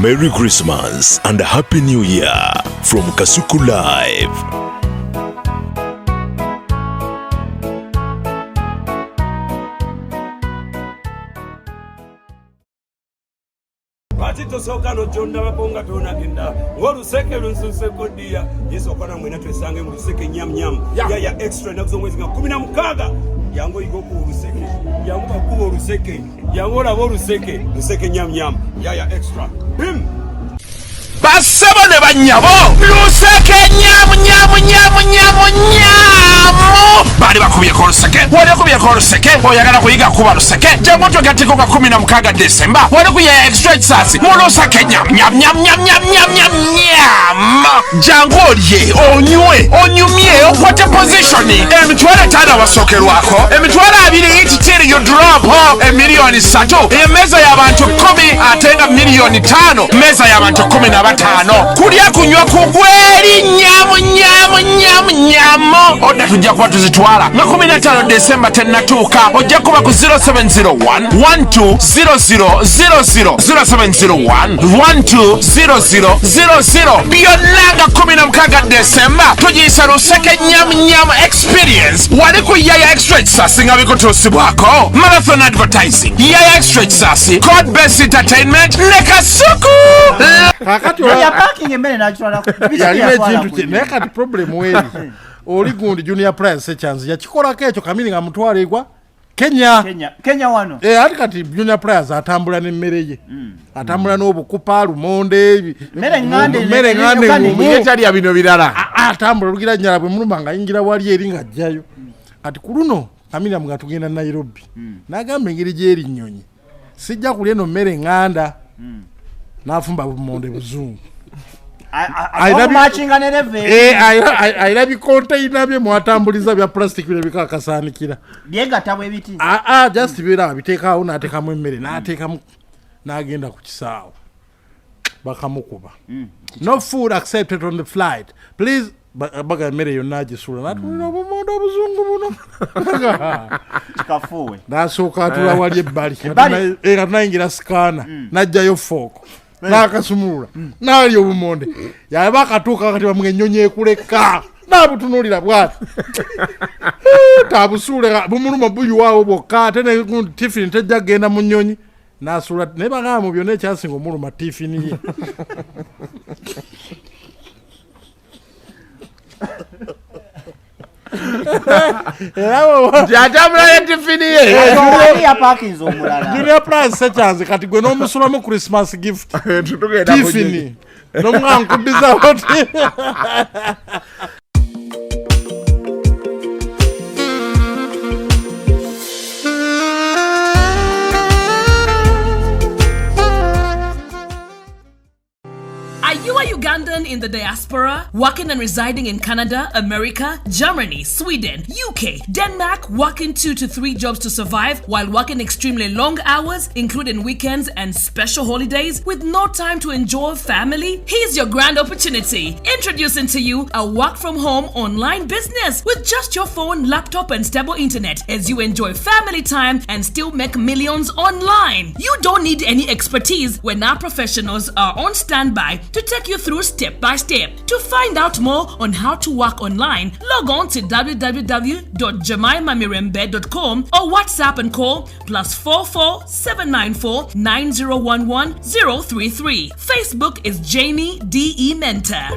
Merry Christmas and a Happy New Year from Kasuku Live. Lwaki tosooka nokyondabako nga tonagenda ng'oluseke lunsuseko ddiya yesu okwana mwena twesange mu luseke nyamnyamu yaya extra ennaku z'omwezi nga 16 jangu oyiga okuba oluseke, jangu bakuba oluseke, jangu olaba oluseke, luseke nyamnyamu yaya extra bim. Bassebo ne bannyabo, luseke nyamu nyamu nyamu nyamu nyamu. Baali bakubyeko oluseke, wali okubyeko oluseke, oyagala kuyiga kuba luseke, jangu twegatteko nga 16 Desemba, wali ku Yaya Extra Kisasi mu luseke nyamu nyamu nyamu nyamu nyamu nyamu nyamu nyamu. Jangu olye, onywe, onyumye, okwate positioni. 50,000 wasookerwako, 20,000 each till you drop, emiliyoni 3, emmeeza y'abantu 10, ate nga miliyoni 5, mmeeza y'abantu 15. Kulya kunywa kugweri nyamu nyamu nyamu nyamu. Oda tujja kuba tuzitwala nga 15 Desemba tennatuuka. Ojja kuba ku 0701 120000, 0701 120000. Byonna nga 16 Desemba tugiyisa Luseke Nyamu Nyamu Experience wali ku Yaya Extra Kisasi nga bikutuusibwako Marathon Advertising, Yaya Extra Kisasi, Code Best Entertainment ne Kasuku. Kakati Ya parking emmere n'agitwala ku biki yalina yatwala ekintu ku kye naye kati problem weri oli gundi Junior Price Sekyanzi yakikolako ekyo Kamini nga mutwala egwa Kenya. Kenya, Kenya wano. Ati kati Junior Price atambula n'emmere ye. Atambula n'obukupa, lumonde, Mmere ŋŋanda mmere ŋŋanda organic. engumu. Ye talya bino birala. Atambula olugira nnyala bwe muluma ng'ayingira wali eri ng'ajjayo. Kati ku luno Kamini nga tugenda Nairobi. N'agamba engeri gy'eri nnyonyi. Sijja kulya eno mmere ŋŋanda. N'afumba bumonde buzungu. Okumakinga ne level. Ayina bikonteina bye mwatambuliza bya plastic bino bikakasaanikira. Byegatta bwe biti. Just bibeera abiteekaawo n'ateekamu emmere, n'ateekamu, n'agenda ku kisaawe. Bakamukuba. No food accepted on the flight. Please, baga emmere yonna agisuula. N'atuulira obumonde obuzungu buno. Kikafuuwe. N'asooka atula wali ebbali. Ebbali. Nga tunayingira sikaana. N'aggyayo fooko. N'akasumulula. N'alya obumonde. Yaba akatuuka kati bamuwa ennyonyi ekuleka. N'abutunuulira bw'ati. Tabusuule, bumuluma buyiwaawo bwokka, ate ne gundi tiffin tejja kugenda mu nnyonyi. N'asuula, naye bagamba mu byonna ekyasinga omuluma tiffin ye. Era bw'oba- Nti atambula ne tiffin ye. Wali yapakinze omulala. Junior Price Sekyanzi kati gwe n'omusulamu Christmas gift. Tugenda ku Tiffin. nnyonyi. N'omwana nkuddizawo ti. Are you a Ugandan in the diaspora, working and residing in Canada, America, Germany, Sweden, UK, Denmark, working 2 to 3 jobs to survive while working extremely long hours, including weekends and special holidays, with no time to enjoy family? Here's your grand opportunity. Introducing to you a work-from-home online business with just your phone, laptop, and stable internet as you enjoy family time and still make millions online. You don't need any expertise when our professionals are on standby to take you through step by step. To find out more on how to work online, log on to www.jemimamirembe.com or WhatsApp and call +44 794 9011 033. Facebook is Jamie D. E. Mentor.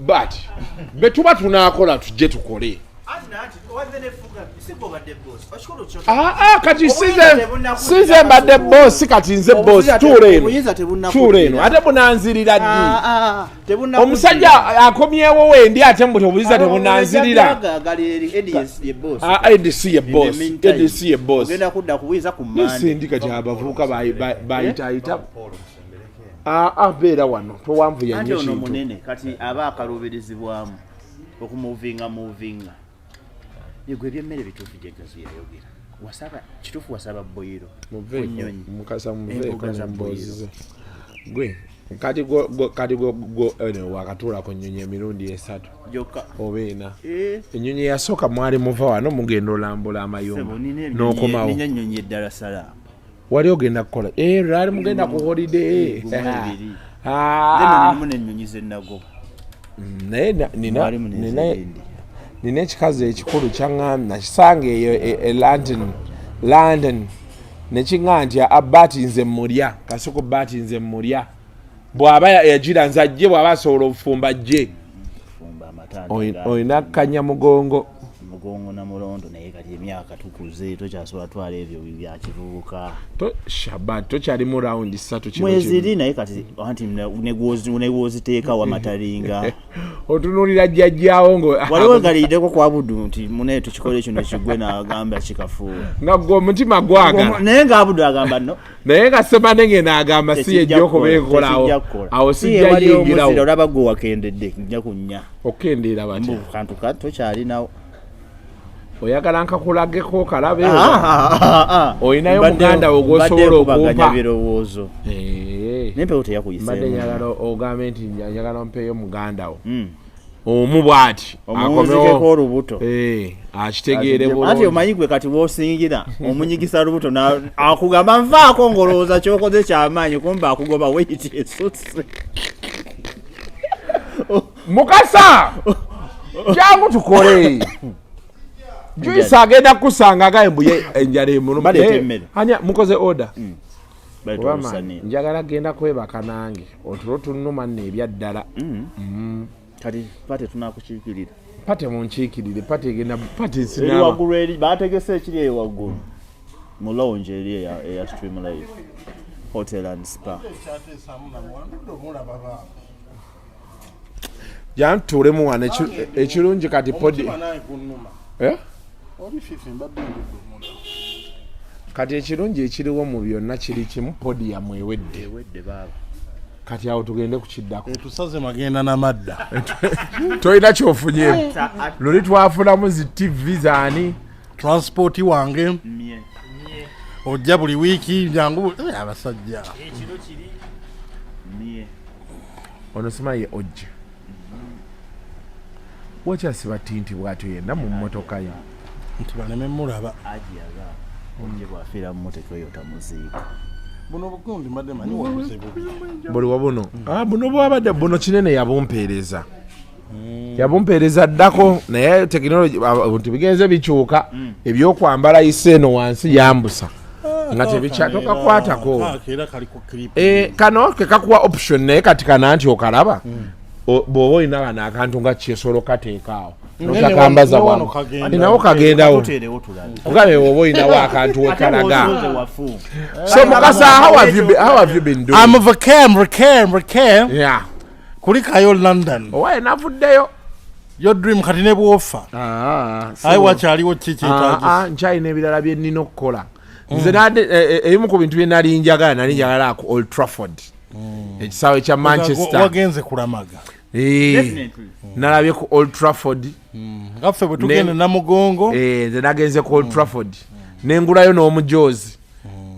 But bwe tuba tunaakola tujje tukole. Kati sinze mbadde boss, kati nze boss, tuula eno. Tuula eno. Ate bunanzirira ddi? Omusajja akomyewo wendi ate mbu obuyinza tebunanzirira. ADC ye boss. ADC ye boss. Ogenda kudda ku buyinza ku Monday. Nesindika kya abavubuka bayitaayita. Aa, beera wano towanvuya Anti nnyo ono kintu. Munene kati aba akaluubirizibwamu okumuvinga muvinga. Yegwe ebyemmere bituufu gyegazu yayogera. Wasaba kituufu, wasaba boyiro ku Muveeko, nnyonyi. Mukasa muveeko Emboga za nemboozi boyiro. ze. Gwe kati kati gwo eno wakatuula ku nnyonyi emirundi 3 Gyokka. oba 4. Eh, Ennyonyi eyasooka mwali muva wano mugenda olambula amayumba Ssebo, nina n'okomawo. nina ennyonyi eddala salaamu. Wali ogenda kukola eh, lwali mugenda ku holiday. Gumu ebiri. Ah. Then ninimu n'ennyonyi zenagoba. Naye Mwalimu n'ezirindi. Nina ekikazi ekikulu kyaŋŋambye nakisanga eyo e London, London nekiŋŋa nti abaati nze mulya Kasuku, baati nze mulya bw'aba yagira nze ajje, bw'aba asobola obufumba ajje. Fumba amatanda Olina kanya mugongo. Mugongo na mulondo, naye kati emyaka tukuze, tokyasobola twala ebyo bya kivubuka. Shabat tokyalimu rawundi 3 kino Mweziri, naye kati anti ne gwoziteeka wamatalinga. Kimu. Otunuulira jjajjaawo ngo Waliwo galiddeko kwa Budu nti munaye tukikole kino kigwe, n'agamba kikafuuwe. Nga gwe omutima gwagala. Naye nga Abudu agamba no. Naye nga Semanenge n'agamba si yejja okuba ekolawo awo sijja yingirawo. Olaba gwe wakendedde nja ku 4. Okendeera batya? Mbu kantu ka tokyalinawo. Oyagala nkakulageko kalabe? Ah, Olinayo muganda wo gw'osobola okumpa? Birowoozo. Eh. Naye mpewo Mbadde teyakuyiseemu. njagala ogambe nti njagala mpeeyo muganda wo omu bw'ati. Omuwunzikeko olubuto. Eh, akitegeere Anti bulungi. omanyi gwe kati bwosingira omunyigisa lubuto akugamba nvaako, ng'olowooza kyokoze kyamaanyi, kumba akugoba weight esusse. Mukasa, jangu tukole. Juice agenda kusanga agaye mbuye enjala emuluma. Baleeta Naye, emmere. Anya mukoze order? Baleeta Oba olusaniya. njagala genda kwebaka nange, otulo tunnuma nno ebyaddala. Kati pate tunakukiikirira. Pate munkiikirire, pate egenda pate Eri sinaaba. waggulu, eri bategese ekiri eyo waggulu mu lounge eri eya Stream Life Hotel and Spa. Jangu tutuulemu wano ekirungi kati podi Omutima naye gunnuma. Eh? Oli fifi mbadde ndudde omulala. Kati ekirungi ekiriwo mu byonna kiri kimu, podium ewedde. Ewedde baaba. Kati awo tugende kukiddako. Etusaze magenda n'amadda. Tolina kyofunyeemu, luli twafunamu zi TV zaani? Transport wange. Mye. Ojja buli wiiki, jangu abasajja. Mye. Ono simanyi ojja wakyasiba tinti bwatyo yenna mu mmotoka ye. Nti baleme mulaba. Aji yaga ojje bwafiira mu motoka eyo tamuziika. Buno bugundi mbadde manyi wabuze bubi. Buli wa buno. Ah, buno bwabadde buno kinene yabumpeereza, yabumpeereza ddako, naye tekinologi nti bigenze bikyuka, ebyokwambala yise eno wansi yambusa nga tebikya tokakwatako. Era kali ku clip. Eh, kano kekakuwa option, naye kati kana nti okalaba bw'oba olina kano akantu nga kyesobola okateeka awo notakambaza Ne wano bwamu. kagenda. Nawo kagendawo. Tuteerewo tulabe. Kugabe bw'oba olinawo akantu Ate wekalaga. bw'osuuze wafu. So Mukasa, how have you been doing? I'm vacam recam recam. Yeah. Kulikayo London. Owaye navuddeyo. Your dream kati ne bwofa. Ah, Ayi wakyaliwo ki kyetaagisa? Ah, nkyalina ebirala bye nnina okukola nze ebimu ku bintu bye nali njagala, nali njagala ku Old Trafford, ekisaawe kya Manchester. Wagenze kulamaga. Eh, Definitely. nalabye ku Old Trafford. Nga ffe bwe tugenda Namugongo. Eh, nze nagenze ku Old Trafford nengulayo n'omujoozi,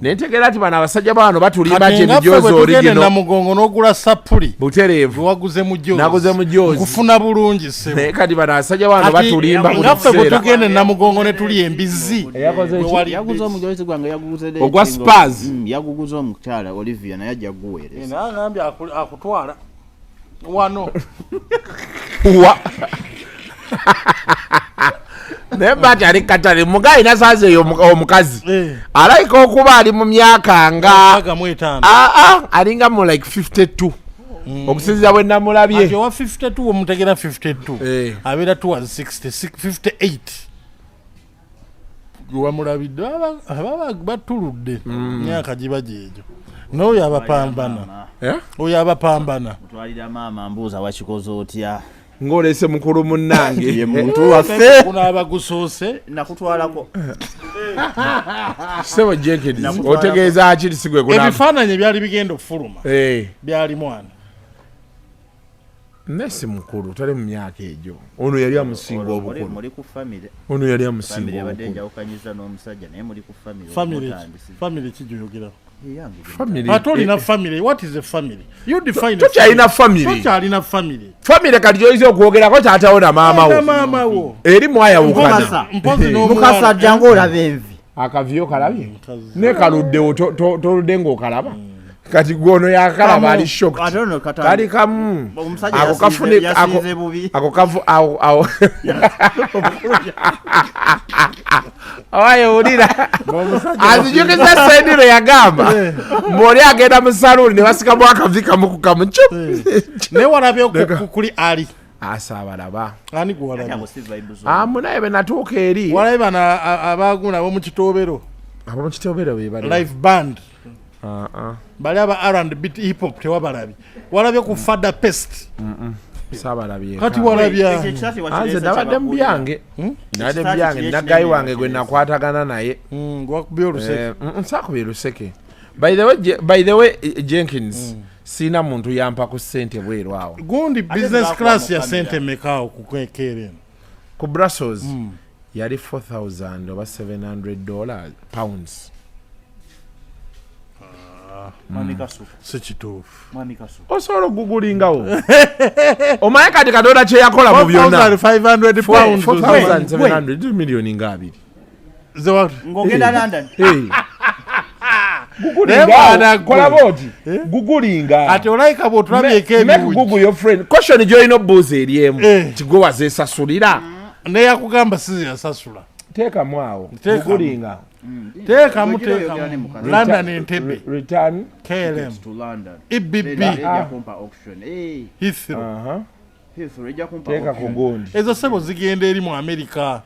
nentegeera nti bano abasajja bano batulimba nti Kati nga ffe emijoozi bwe tugenda original. Namugongo n'ogula sapuli. Butereevu. Waguze mujoozi. Naguze mujoozi. Nkufuna bulungi ssebo. Naye kati bano abasajja bano Kati batulimba buli nga ffe bwe kiseera. tugenda Namugongo ne tulya embizzi. Eyakoze Bwe ki? walidde Yaguze omujozi gwange, yaguguze Ogwa Spurs? Yaguguze omukyala Olivia, naye ajja kuguweereza. Naye agambye akutwala wano. Wa naye bati ali katale muga alina saazi eyo omukazi Eh. alabika okuba ali mu myaka nga 65. aa, alinga mu like 52 okusinziira bwe namulabye. Ati owa 52 omutegera 52. Eh. Abeera towards 60, 58 gwe wamulabidde ababa batuludde myaka giba gyegyo, n'oyo abapambana. Eh? Oyo abapambana. Mutwalira maama, mbuuza wakikoze otya? Ng'olese mukulu munnange. Ye muntu waffe. Gunaaba gusoose. Nakutwalako. Sebo Jenkins, Nakutwala- otegeeza ki nti si gwe gunaaba? Ebifaananyi ebyali bigenda okufuluma Eh, byalimu ani? Naye si mukulu, tali mu myaka egyo. Ono yali amusinga obukulu. Muli ku famire. Ono yali amusinga Famire yabadde obukulu. njawukanyiza n'omusajja, naye muli ku famire. Family. Omutandisi. Family kijoyogera. Eyange gye Family- Ate olina eh, family. What is a family? You define a Tokyalina family. Tokyalina family. Family kati gyoyinza okwogerako taatawo na maama Na wo. maama wo. Eri mwayawukana. Mukasa. Mpozi Eh. n'omuwala. Mukasa ajja ng'olaba envi. Akaviyo kalabye ne kaluddewo, toludde ng'okalaba. Kati gwe ono yakalaba ali shocked. Ate ono kata- Kali kamu. Omusajja Ako kafune yasinze bubi. Ako kavu awo awo. Owaye wulira. Azijukiza Sendiro yagamba. Mbw'oli agenda mu saluuni ne basikamu akavi kamu ku kamu. Chup. Naye walabye kuli ali. Asaabalaba. Ani gwe walabye? Ate si vibe zo. Ah, munaye bwe natuuka eri. Walabye bano abagunda ab'omu kitobero. Ab'omu kitobero be bali. Live band. Ah, ah. Bali aba R&B hip hop tewabalabye. Walabye ku Fada Pest. Saabalabye. Kati walabye. Ekyo ekisasi wakireese Anze nabadde mu kyabakulira. byange. Nabadde mu Ekisasi byange. kiri Naggayi ekinene wange gwe wakireese. nakwatagana naye. Gwakubye oluseke. Saakubye luseke. By the way, by the way, Jenkins, siina muntu yampa ku ssente bweru awo. Gundi Ate business bakuwa class mu ya family. sente meka awo ku keera eno? Ku Brussels yali 4000 oba 700 dollars pounds. Mwami Kasuku, Si kituufu. Mwami Kasuku. Osobola ogugulingawo. Omanyi kati Katonda kye yakola mu byonna. 4500 pounds. 4700 miliyoni nga abiri. Ze what? Ng'ogenda London. Eh. Naye mwana Gugulinga. gwe. Kola bw'oti. Gugulinga. Ati olayika bw'otulabyeko Make ebiwugi. Google your friend. Caution gy'olina obuuza eri emu. Eh. Nti gwe wazeesasulira. Neyakugamba si yasasula. Teekamu awo. Teekamu. Gugulinga. Teekamu. Ogira oyogera ne Teekamu. mukazi. London Entebbe. Return. KLM. To London. EBB. Ejja kumpa auction. Eh, Heathrow. Aha. Heathrow ejja kumpa Teeka ku auction. gundi. Ezo sebo zigenda eri mu America,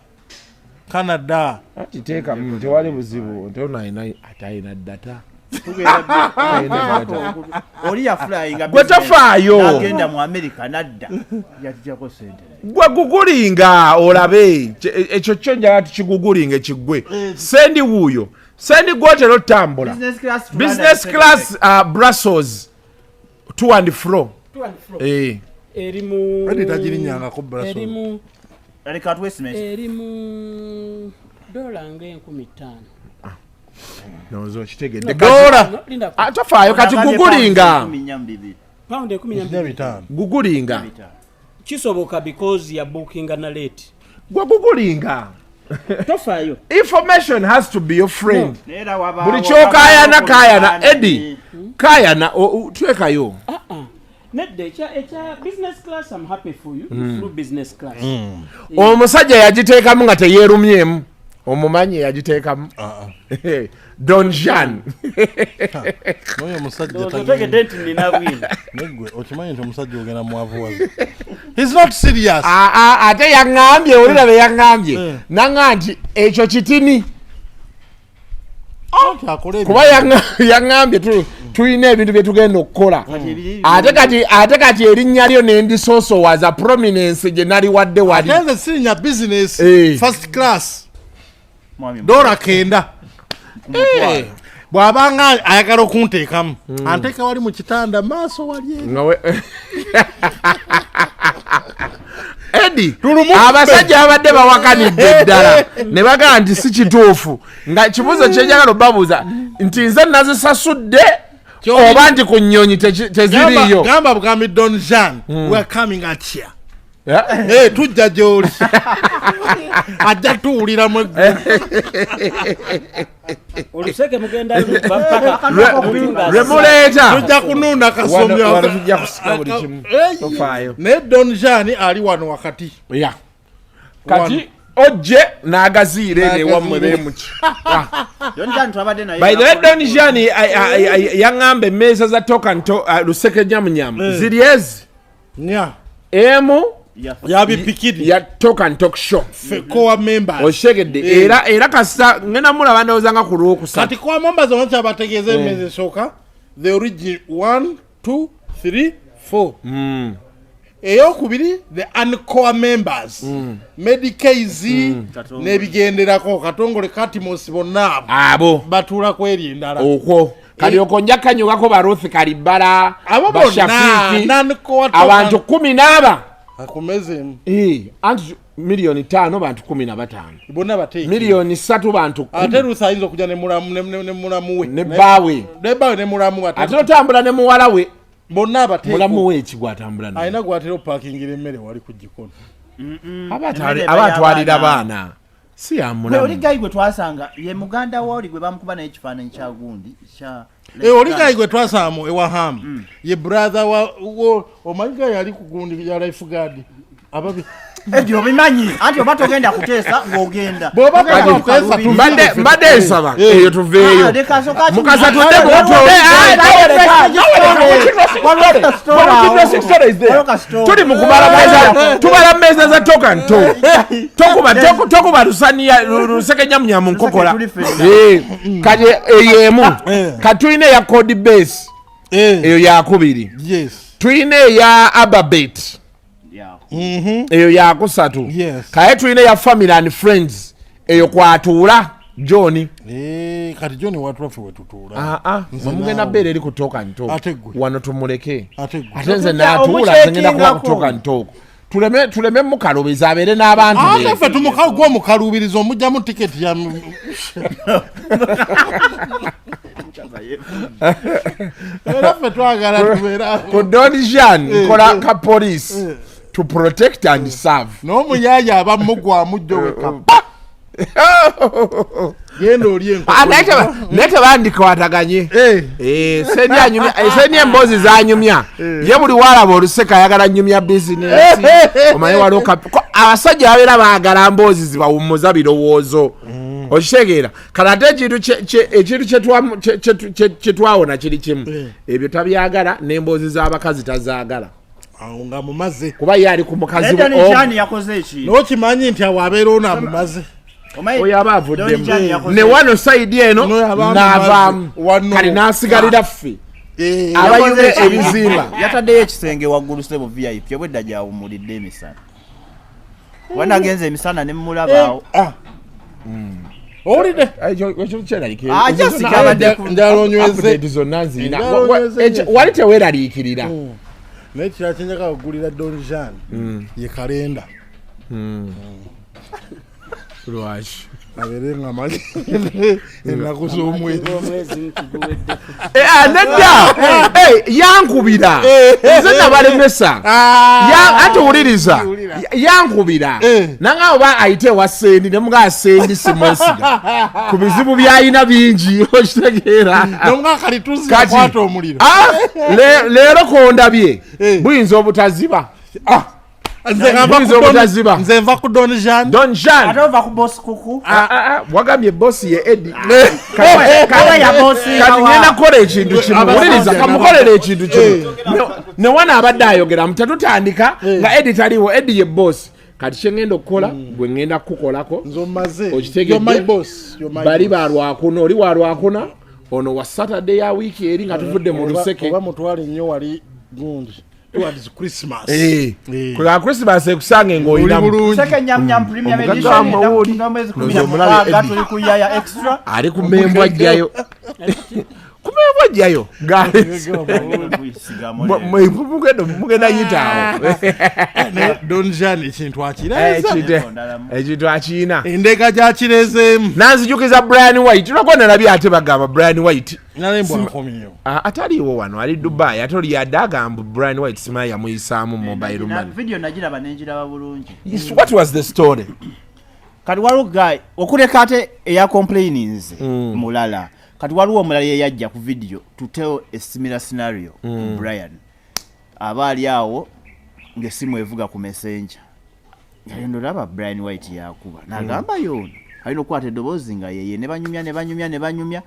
Canada. Anti teekamu tewali buzibu. Nti ono alina ate alina data. Tugenda Alina data. Oli yaflyinga Gwe business, tofaayo. n'agenda mu America n'adda. Yatujjako ssente. Gwe gugulinga olabe. Ekyo kyo njagala tukigugulinge kiggwe. Sendi wuuyo. Sendi gwotera otambula. Business class to Business London, class Brussels to and fro. Eh. Eri mu Edi tagirinyangako Brussels. Eri mu Leka tuestimate. Eri mu dola nga 5,000. Ndowooza okitegedde. Dola. No, linda. Ah, tofaayo kati gugulinga. Pounds 12. Pound 12. 5. Gugulinga. Kisoboka because ya bookinga na late. Gwe gugulinga. Tofaayo. Information has to be your friend. Naye era wabaawo- Buli kyokayana wabaawo kayana ebifaananyi. Eddie kayana twekayo. Nedda ekya business class, I'm happy for you. You flew business class. Omusajja yagiteekamu nga teyeerumyemu. Omumanyi yagiteekamu. Don Jean. N'oyo omusajja Ndowooza tagenda. otegedde nti nina bwino. Neggwe okimanyi nti omusajja ogenda mwavuwaza. He's not serious. Ah, ah, ate yaŋŋambye olira be yaŋŋambye naŋŋa nti ekyo kitini Anti akola ebintu. kuba yaŋŋambye tulina ebintu bye tugenda okukola ate kati erinnya lyo nendisoosowaza prominence gye naliwadde wali. Ate nze sirinya business Eh. first class. Mwami Dola 9. Bw'abanga ayagala okunteekamu anteeka wali mu kitanda maaso wali eri. Nga Edi Tulumuffe. abasajja babadde bawakanidde ddala ne bagamba nti si kituufu nga kibuuzo kyenjagala obabuuza nti nze nazisasudde oba nti ku nnyonyi teziriiyo. Gamba bugambi Don Jean, we are coming at ya. Eh? Eh, tujja gy'oli. Ajja tuwuliramu eggulu. Oluseke mugenda luba paka Lwe muleeta Tujja kunuuna Wano kasomyo. wano tujja kusika buli kimu. Tofaayo. Naye Don Jean ali wano wakati. Ya. Kati ojje n'agaziira eno ewammwe beemuki. Don Jean twabadde naye. By the way, Don Jean yaŋŋamba emmeeza za tokanto luseke nyamunyamu ziri ezi Nya. emu Yabipikiri. ya talk and talk show. Ffe core members. Okitegedde era kasita ngenda mulaba ndowooza nga ku lwokusatu. Kati core members ono kyabategeeza emmeeza esooka the origin 1 2 3 4. Eyokubiri, the uncore members, medicas n'ebigenderako, Katongole, Katimos, bonna abo Abo batuula ku eri endala. Okwo kati okwo nja kanyugako ba Ruth Kalibbala, Abo bonna, Bashafiiki, non-core abantu 10 n'aba. Akumezemu. Eh, anti 5 miliyoni bantu 15. Bonna bateeke. 3 miliyoni bantu Ate 10. Ruth ayinza okujja ne mulamu we. Ne bbaawe. Ne bbaawe ne mulamu we. Ate otambula ne muwala we. Bonna abateeko. Mulamu we ekigwa atambula naye. Alina gwatera opakingira emmere wali ku jikono. Aba Emmere aba atwalira y'abaana. baana, si ya Gwe oli mulamu. guy gwe twasanga ye muganda wa oli gwe bamukuba naye ekifaananyi kya gundi kya Eh, oli guy gwe twasanga ewa Ham ye brother wa omanyi guy yali ku gundi ya life guard ababi. Ebyo obimanyi anti oba togenda kuteesa ng'ogenda. Bw'oba Togenda togenda kuteesa, kukaluubiriza. Mbadde nsaba eyo tuveeyo. Ah, leka sooka ati- Mukasa tudde Ah, mu- waliwo ka story. Tuli mu kubala meza, tubala meza za talk and talk. Tokuba tokuba lusaniya luseke nyamunyamu nkokola. Tuli ffenna. Eh, kati eyo emu. Kati tulina eya code base, eyo yakubiri. Yes. Tulina eya ababet, Yeah. eyo yakusatu. Yes. Kaye tulina eya family and friends, eyo kwatuula John. Eh, kati John watula ffe wetutuula. Aa, mwe mugenda beera eri ku talk and talk. Ate gwe. Wano tumuleke. Ate gwe. Ate nze Otujja naatuula, nze ngenda kuba ku omucheckingako. talk and talk. Tuleme mukalubiza abeere n'abantu Ate be. ffe gwe omukaluubiriza omugyamu tiketi ya era ffe twagala tubeera Ku Don Jean nkola ka police to protect and serve. N'omuyaya aba mugwamu jjo wekapa genda oli. Ah, naye tebandikwataganye. Eh. Eh, Sendi emboozi zanyumya ye buli walaba oluseka ayagala nyumya bizinesi, omanyi waliwo abasajja babeera baagala mboozi zibawummuza birowoozo, okitegeera? Kale ate ekintu ekintu kye twawona kiri kimu, ebyo tabyagala, n'emboozi z'abakazi tazaagala. Awo nga mumaze. Kuba ye ali ku mukazi Naye Don Jean yakoze ekintu. N'okimanyi nti awo abeera ono amumaze. Omanyi- Oyo aba Don avuddemu. Jean yakoze Ne wano side eno N'oyo aba amumaze. n'avaamu. Wano. Kati n'asigalira ffe Eh, abayina Yakoze ekintu. ebizimba. Yataddeyo ekisenge waggulu, sebo VIP, obwedda gyawummulidde emisana. Wanagenza emisana ne mmulabaawo. Ah. Owulidde? Ekyo kyeraliikirira. Ah, just kyabadde Njala onyweze. Update zonna nzirina. Njala onyweze nnyo. Wali teweeraliikirira. Naye kirala kyenjagala okugulira Don Jean ye kalenda. Lwaki? Abeere nga manyi ennaku z'omwezi. Omwezi nti guweddeko. Eh, ah, nedda. Eh, yankubira, nze nabalemesa. Ate wuliriza. Yankubira nanga oba ayite ewa Sendi, nemugaa Sendi simwesiga ku bizibu byalina bingi, okitegeera? Nomwaka kalituzi Kati- akwata omuliro. Ah, leero kondabye buyinza obutaziba. Nze nga nva Buyinza ku Don- obutaziba. Nze nva ku Don Jean. Don Jean. Ate ova ku boss kuku. Ah, ah, ah, wagambye bosi ye Edi. Kaba ya boss. Kati ngenda kukola ekintu kimu. Abasajja Wuliriza, kamukolera ekintu kimu. Ne wana abadde ayogera mu tetutandika nga Edi taliwo, Edi ye bosi. Kati kyengenda okukola, gwe ngenda kukukolako. Nze omaze. Okitegedde? You're my boss. You're my Bali boss. balwakuna, oli walwakuna, ono wa Saturday ya wiiki eri nga tuvudde mu luseke. Oba mutwale nnyo wali gundi towards Christmas. Eh, Eh. ku lwa Christmas ekusange Oli ng'olinamu bulungi. Seke nyam nyam premium Omugagga edition w'amawuli. ennaku z'omwezi kumi Ndowooza na omulabe mukaaga Eddie. tuli ku Yaya Extra. Ali ku membwa ajjayo, ku membwa ajjayo. Mugenda yitaawo. Ne Don Jean ekintu akireza. Ekintu akiina. Endega gyakirezeemu. Nanzijukiza Brian White, lwakuba nalabye ate bagamba Brian White. Nalembwa akomyewo. Ah, ataliiwo wano, ali Dubai, ate oli yadde agamba Brian White simanyi yamuyisaamu mobile money. Video nagiraba nenjiraba bulungi. Yes, what was the story? Kati waliwo guy okuleka ate eya complaininze mulala. Kati waliwo omulala yeyajja ku video to tell a similar scenario to Brian. Aba ali awo ng'essimu evuga ku messenger, ngagenda olaba Brian White yakuba, nagamba yoono alina okukwata eddoboozi nga yeye, ne banyumya ne banyumya ne banyumya.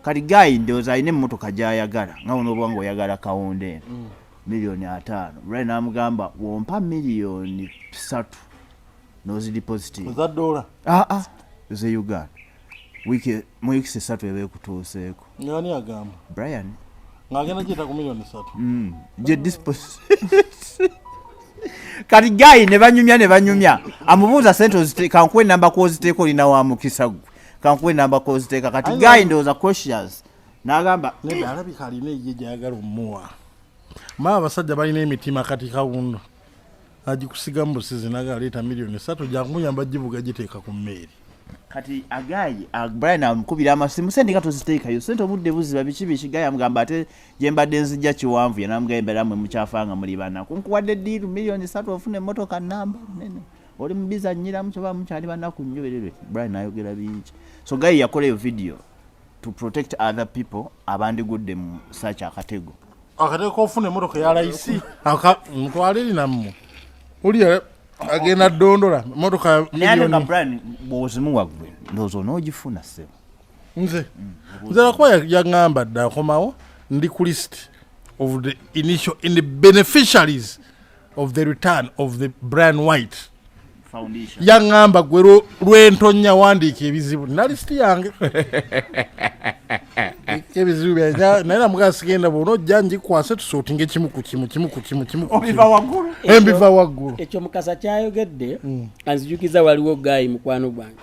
Kati guy ndowooza alina emmotoka gy'ayagala, nga onooba nga oyagala kawunda eno 50 miliyoni. Brian n'amugamba, wompa 3 miliyoni n'ozidepositinga. Eza dola? Aa, ze Uganda. Wiiki mu wiikisi 3 eba ekutuuseeko. Ani agamba? Brian. Ng'agenda giyita ku 3 miliyoni. Gye deposit. Kati guy ne banyumya ne banyumya, amubuuza sente oziteeka, kankuwe enamba kwoziteeka, olina wa mukisa gwe, kankuwe enamba kwoziteeka. Kati guy ndowooza cautious n'agamba Nedda, alabika alina eyiye gyayagala omuwa. Maa abasajja balina emitima. Kati kawundo agikusigamu busizi, naga aleeta 3 million jankumuyamba givuga, giteeka ku mmeeri. Kati a guy Brian amukubira amasimu, sente nga toziteekayo, sente obudde buziba, biki biki. Guy amugamba ate gye mbadde nzijja kiwanvu, yanamugamba embeera mwe mukyafanga muli banaku, nkuwadde deal 3 million ofuna emmotoka namba nene, oli mubizanyiramu kyoba mukyali banaku nnyo berere. Brian ayogera bingi, so guy yakola eyo video to protect other people abandigudde mu such akatego. Akateeka ofuna emotoka ya layisi, mutwale eri nammwe, oli agenda ddondola emotoka ya Naye ate nga miliyoni. Brian bw'ozimuwa gwe ndowooza onoogifuna, ssebo. Nze lwakuba yaŋŋamba dda akomawo, ndi ku list of the initial in the beneficiaries of the return of the Brian White Foundation. Yaŋŋamba gwe lwentonya wandiika ebizibu na lisiti yange ebizibu byange, naye namugaa sigenda, bwona ojja ngikwase tusootinga ekimu ku kimu, kimu ku kimu, kimu ku Obiva kimu. waggulu. Embiva waggulu. Ekyo Mukasa kyayogedde anzijukiza, waliwo guy mukwano gwange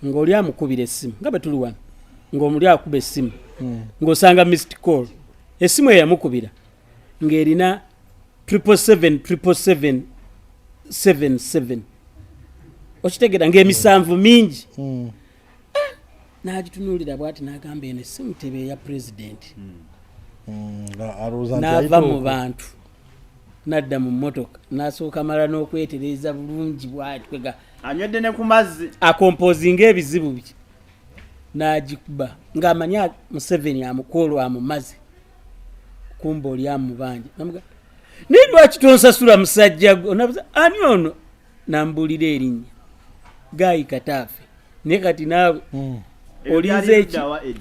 ng'oli amukubira essimu nga bwe tuli wano, ng'omuli akuba essimu ng'osanga missed call. Essimu eyo yamukubira ng'erina 777 777 77, okitegeera, ng'emisanvu mingi. N'agitunuulira bw'ati n'agamba, eno essimu teba eya pulezidenti. Nga alowooza nti N'ava ayita mu okwo. bantu n'adda mu mmotoka, n'asooka mala n'okwetereza bulungi bwati kwega Anywedde ne ku mazzi. Akompozinga ebizibu bye n'agikuba ng'amanyi Museveni amukoolwa amumaze kumba oli amubanja. Namuga, naye lwaki tonsasula musajja gwe? Onabuza ani ono, nambuulira erinnya, guy kataafe. Naye kati naawe olinze eki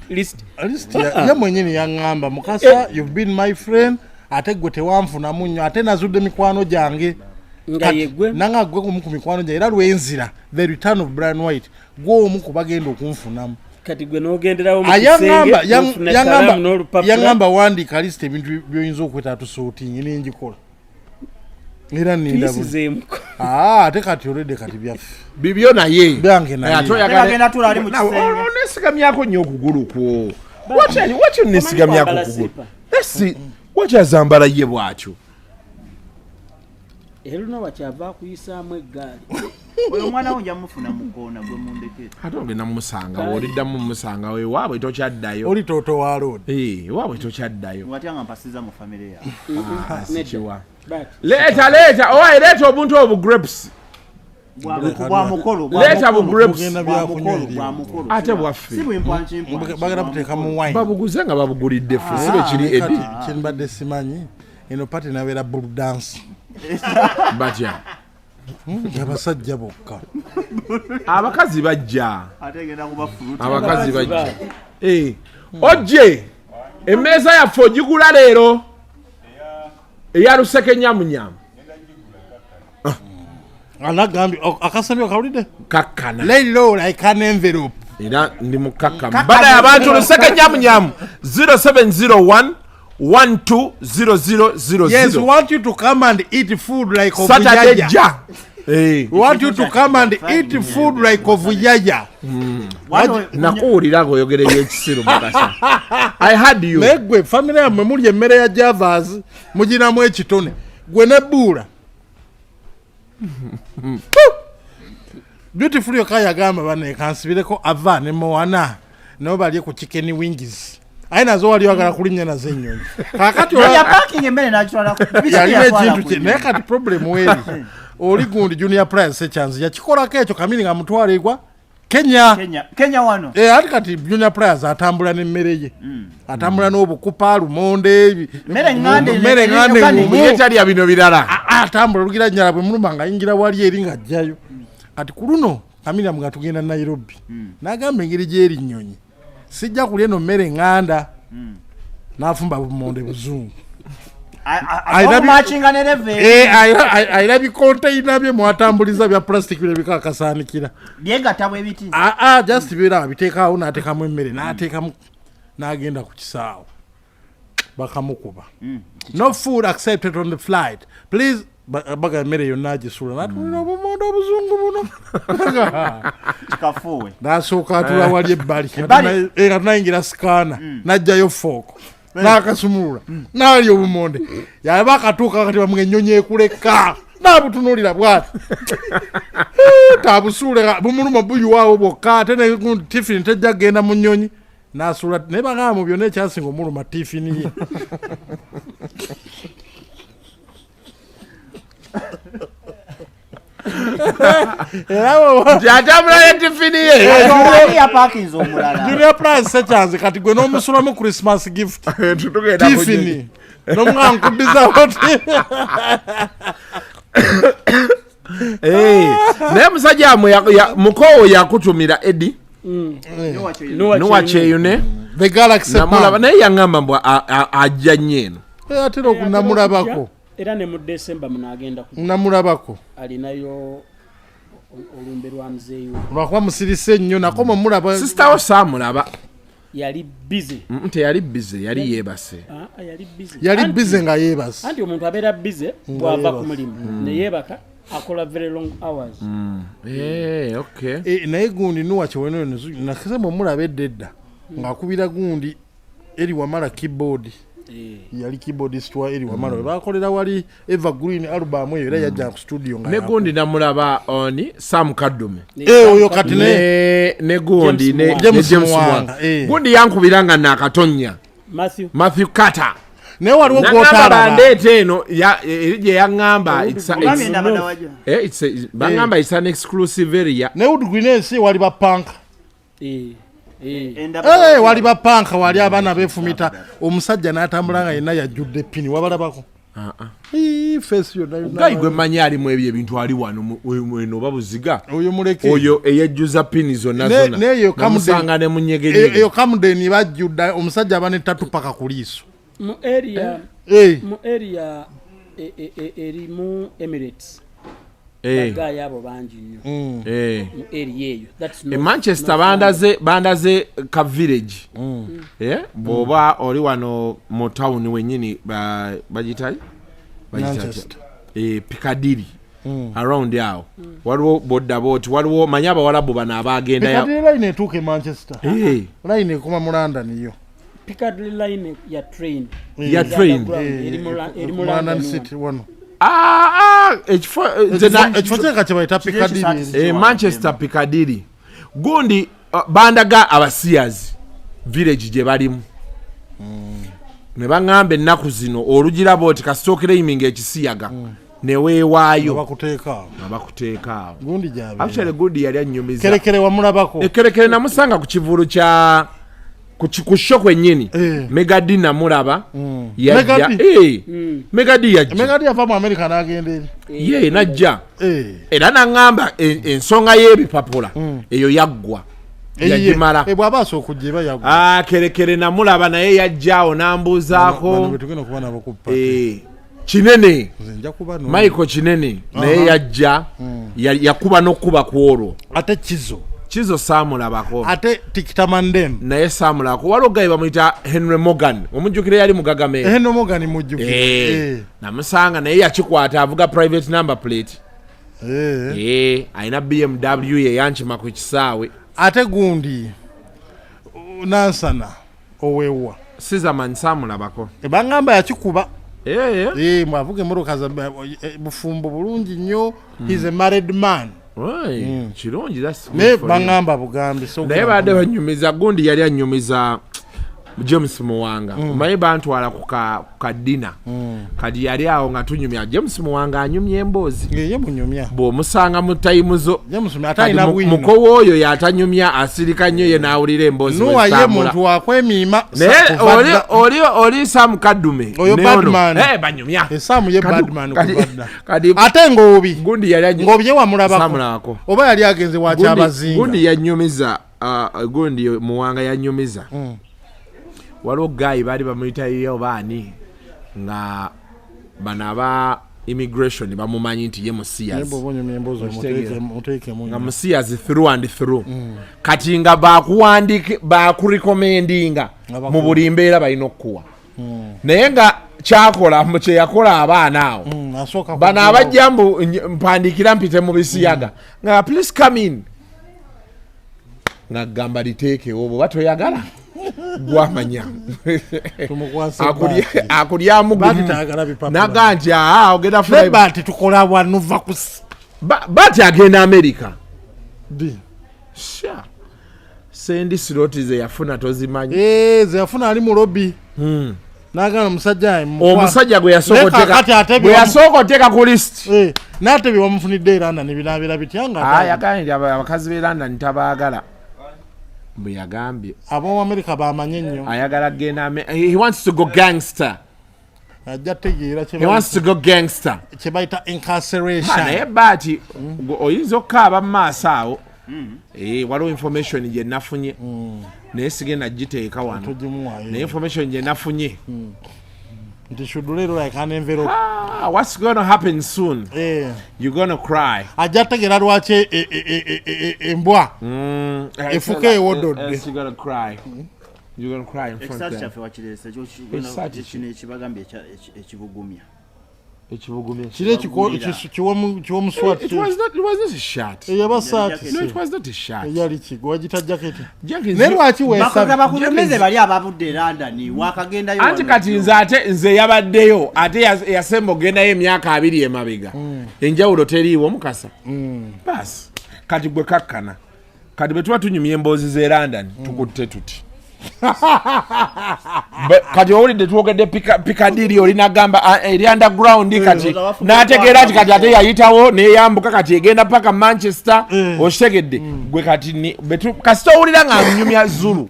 list? List ye mwenyini yaŋŋamba, Mukasa, you've been my friend, ate gwe tewanfunamu nnyo, ate nazudde mikwano gyange. Nga Kati, yegwe nanga gwe omu ku mikwano gyange, era lwenzira the return of Brian White, gwe omu ku bagenda okunfunamu. Kati gwe n'ogenderawo mu Ah, yaŋŋamba kisenge n'ofuna kalaamu n'olupapula. Yaŋŋamba wandiika list ebintu byoyinza okweta tusootingi, nenjikola era ninda Tuyisizeemuko. Ah, ate kati olwedde kati byaffe. Bibyo naye. Byange naye. Ate oyagala- Bagenda tula ali mu Nawe, kisenge. onesigamyako nnyo okugulu kwo. Waki onesigamyako Omanyi kwambala okugulu? silipa? Esi waki azambala ye bwatyo? Era luno wakyava akuyisaamu eggaali. Oyo omwana wo nja mufuna mukoona gwe mundekere. Ate ogenda mumusanga, oliddamu mumusanga ewaabwe tokyaddayo. Oli toto wa road. Eh, ewaabwe tokyaddayo. Watya nga mpasiza mu famire yawe? Ah, sikiwa. But Leeta, leeta, owaye, leeta obuntu obwo, grapes. Bwa mukolo. Leeta bu grapes. Mugenda byakunywa eri. Bwamukolo. Ate bwaffe. Si bwimpwankimpwanki. Bagenda buteeka mu wine. Babuguze nga babugulidde ffe, si bwe kiri, Kati edi? kyembadde simanyi, eno party nabeera bull dance. Batya? Abasajja bokka. Abakazi bajja. Ate egenda kuba fruit. Abakazi bajja. Eh, ojje emmeeza yaffe ogigula leero eya luseke nyamunyamu. Anagambye akasabye okawulidde. Kakkana. Lay low like an envelope. Era ndi mukakkamu badaye abantu. Luseke nyamunyamu, 0701 120000. Yes, we want you to come and eat food like Saturday. obujaja. Ja. Eh. We want you to come and eat food like obujaja. Nakuwulira ng'oyogera ebyekisiru, Mukasa. I had you. Naye gwe famire yammwe mulya emmere ya javas, muginamu ekitone, gwe nebbuula Beautiful yokka. Yagamba bane kansibireko ava ne Moana nabo balye ku chicken wings, aye nazo wali oyagala kulinnya nazo ennyonyi kakati Yapakinga emmere n'agitwala. Yalina ekintu kye, naye kati problem weri oli gundi Junior Price Sekyanzi yakikolako ekyo kamini nga mutwala egwa Kenya. Kenya, Kenya wano. Eh, ati kati Junior Price atambula n'emmere ye, atambula n'obukupa, lumonde. Mmere ŋŋande. Mmere ŋŋande ngumu. Ye talya bino birala. Atambula olugira nyala bwe muluma nga ayingira wali eri ng'ajjayo. Kati ku luno Kamira nga tugenda Nairobi, n'agamba engeri gyeri nnyonyi sijja kulya eno mmere ŋŋanda, n'afumba bumonde buzungu. Okumakinga ne level. Eh, ayina bikonteina bye mwatambuliza bya plastic bino bikakasaanikira. Byegatta bwe biti. Ah, ah, just bibeera abiteekaawo, n'ateekamu emmere, n'ateekamu, n'agenda ku kisaawe bakamukuba, "No food accepted on the flight, please." Baga emmere yonna agisuula n'atuulira obumonde obuzungu buno. Kikafuuwe. N'asooka atula wali ebbali. Ebbali? Nga tunayingira sikaana, n'ajjayo fooko n'akasumulula n'alya obumonde. Yaba akatuuka kati bamuga ennyonyi ekuleka, n'abutunuulira bwati. Tabusuule, bumuluma buyiwaawo bwokka, ate ne gundi tifini tejja kugenda mu nnyonyi. N'asuula, naye bagamba mu byonna ekyasinga omuluma tifini ye. Era Nti atambula ne tifini ye. Ani yapakinze omulala? Junior Plus sekyanze kati gwe n'omusulamu Christmas gift. Tugenda ku tifini nomwa nkuddizawo ti. Eh, naye musajja wamwe mukoowo yakutumira Edi. Nuwa Kyeyune. The Galaxy namulaba Band. Naye yaŋŋamba mbw ajja nnyo eno. Atera okunamulabako. Era ne mu December muno agenda ku Namulabako. Alinayo olumbe lwa muzeeyi we. Lwakuba musirise nnyo, nakoma mulaba. Sisitawo saamulaba. Yali busy. Teyali bize, yali yeebase. Ah, ah, yali busy. Yali busy nga yeebase. Anti omuntu abeera busy bw'ava yeebase. ku mulimu ne yeebaka, akola very long hours. Eh, okay. Eh, naye gundi nuwa kyewene nakasema omulaba edda edda ng'akubira gundi Eri Wamala keyboard. Yali keyboardist wa Eri Wamala, we bakolera wali Evergreen album eyo, era yajja ku studio nga Ne gundi namulaba oni, Sam Kaddume. Eh, oyo kati ne ne gundi James ne Muwanga. ne James James Muwanga, Muwanga. eh. Gundi yankubira nga nakatonya. Matthew. Matthew Carter. Naye waliwo Nagamba gw'otaalaba. bandeeta eno eri gye yaŋŋamba Ogambye ndabada wajja. baŋŋamba it's an exclusive area. Ne Wood Green ensi wali bapanka. Eh, eh. Endabada Eh, wali bapanka, wali abaana beefumita, omusajja n'atambula nga yenna yajjudde pini, wabalabako? Ii, face yonna yonna. Gayi gwe mmanyi alimu ebyo ebintu ali wano eno oba Buziga. Oyo muleke. Oyo eyejjuza pini zonna zonna. Neyo Namusanga ne munyegenyege. Eyo Camden bajjudde omusajja aba ne tattoo paka ku liiso. Mu area Eh, mu area erimu Emirates. Eh, Bagayi abo bangi nnyo eh. mu area eyo. That's E North Manchester London. bandaze ka village. Eh, bw'oba oli wano mu town wenyini bagiyita Manchester. eh, Piccadilly around awo waliwo bodda booti, waliwo manyi abawalabu bano abagendayo. Piccadilly line etuuka e Manchester? Eh, Line ekoma mu London yo. Piccadilly line ya train. Ya train. Underground, Eh, eri mu eri mu mu London London. City wano. Ah, ah, ekifo nze Ekifo kyeka kye bayita Piccadilly. Ekisatu. Eh, Manchester Piccadilly gundi bandaga abasiyazi village gye balimu ne baŋŋamba ennaku zino olugiraba oti kasitookera yiminga ekisiyaga ne weewaayo. Bakuteeka awo. Nga bakuteeka awo. Gundi gyabeera. Actually gundi yali annyumiza. Kerekere wamulabako? Ekerekere namusanga ku kivulu kya ku show kwennyini. Eh. Megadi namulaba yajja. Megadi? Eh, Megadi yajja. Megadi yava mu America n'agenda eri. Ye najja. Eh. Era naŋŋamba ensonga y'ebipapula eyo yaggwa. Eyiye. Yagimala. Eh, bw'aba asooka okujja eba yaggwa. Ah, Kerekere namulaba naye yajja awo Bano n'ambuuzaako. be tugenda okuba nabo ku party. Eh, Kinene. Nze nja kuba Michael Kinene naye yajja, yakuba n'okuba ku olwo. Ate Kizo? Kizo saamulabako. Ate Tikitamandem? Naye saamulabako. Waliwo gayi bamuyita Henry Morgan, omujjukira yali mugagamera. Henry Morgan mujjukira. Eh, Eh. namusanga naye yakikwata avuga private number plate. Eh. Eh, alina BMW ye yankima ku kisaawe. Ate gundi Nansana owewa? Sizaman saamulabako. Baŋŋamba yakikuba. Eh, eh. Eh, mwavuga emmotoka za bufumbo bulungi nnyo. He's a married man. Oi, kirungi, that's good Naye for him. baŋŋamba bugambi so Naye badde banyumiza gundi yali anyumiza James Muwanga. Omanyi bantwala ku ka dinner, kati yali awo nga tunyumya, James Muwanga anyumya emboozi. Ye munyumya. Bw'omusanga mu tayimu zo. James ate Kati alina bwino. mukowa oyo yatanyumya, asirika nnyo ye n'awulira emboozi Nuwa bwe ye zitambula. muntu wakwemiima. Naye kuva oli oli Sam Kaddume Oyo ne ono. Badman. Eh, banyumya. Esaamu ye Badman kuva dda. Ate Ngoobi? Gundi yali Ngoobi ye wamulabako? Saamulabako. Oba yali agenze wa Kyabazinga? Gundi yanyumiza, gundi Muwanga yanyumiza. Waliwo gayi baali bamuyitayo baani nga bano aba immigration bamumanyi nti ye Naye musiyazi. bw'oba onyumya emboozi Okitegeera. omuteekemu Nga nnyo. musiyazi through and through. Kati nga bakuwandike bakurecommendinga Nga mu buli mbeera balina okukuwa, naye nga Kyakola mbu kyeyakola abaana awo. Asooka Bano kugulawo. abajja mbu mpandiikira mpite mu bisiyaga, nga please come in, nga gamba liteekewo bwoba toyagala gwamanya. Tumukwase baati. Akulyamu Baati gumu. tayagala bipapula. Naga nti aa ogenda Ne funa baati tukola wano va ku Baati agenda America. Ddi? Sha. Sendi slot ze yafuna tozimanyi. Eh, ze yafuna ali mu lobby. N'agamba omusajja ayi Omusajja gwe yasooka Naye kaakati ate gwe yasooka oteeka ku list. Eh, n'ate bye wamufunidde e London binaabira bitya nga ate Yagambye nti abakazi b'e London tabaagala, bwe yagambye. Ab'omu America bamanye nnyo. Ayagala genda he wants to go gangster. Ajja tegeera kye He wants to go gangster. kye bayita Ha, naye incarceration. Baati gwe oyinza okukaaba mu maaso awo. Eh, waliwo information gye nafunye naye sigenda giteeka wano. Togimuwayo. Naye information gye nafunye, Nti should leero like an envelope. Ah, what's gonna happen soon? Eh, you're gonna cry. Ajja tegeera lwaki embwa efuka ewododde. You're gonna cry, you're gonna cry in front Ekisaati there. kyaffe wakireese. Ekisaati ki? Kino ekibagambye ekibugumya. Ekibugumya? Kiri kiwomuswati. It was not a shirt. Eyaba saati. No, it was not a shirt. Eyali ki gwe wagita jaketi? Jenkins, Naye lwaki Bakoza weesabye? bakulemeze bali abavudde e London wakagendayo Anti wano. kati nze ate nze yabaddeyo ate yasemba ogendayo emyaka 20 emabega, enjawulo teriiwo mukasa basi. Kati gwe kakkana, kati bwe tuba tunyumya emboozi z'e London tukutte tuti. Kati owulidde twogedde Piccadilly, oli nagamba ah, eri underground. Kati n'ategeera nti kati ate yayitawo neyambuka, kati egenda paka Manchester. Okitegedde gwe? Kati kasita owulira nga nyumya Zulu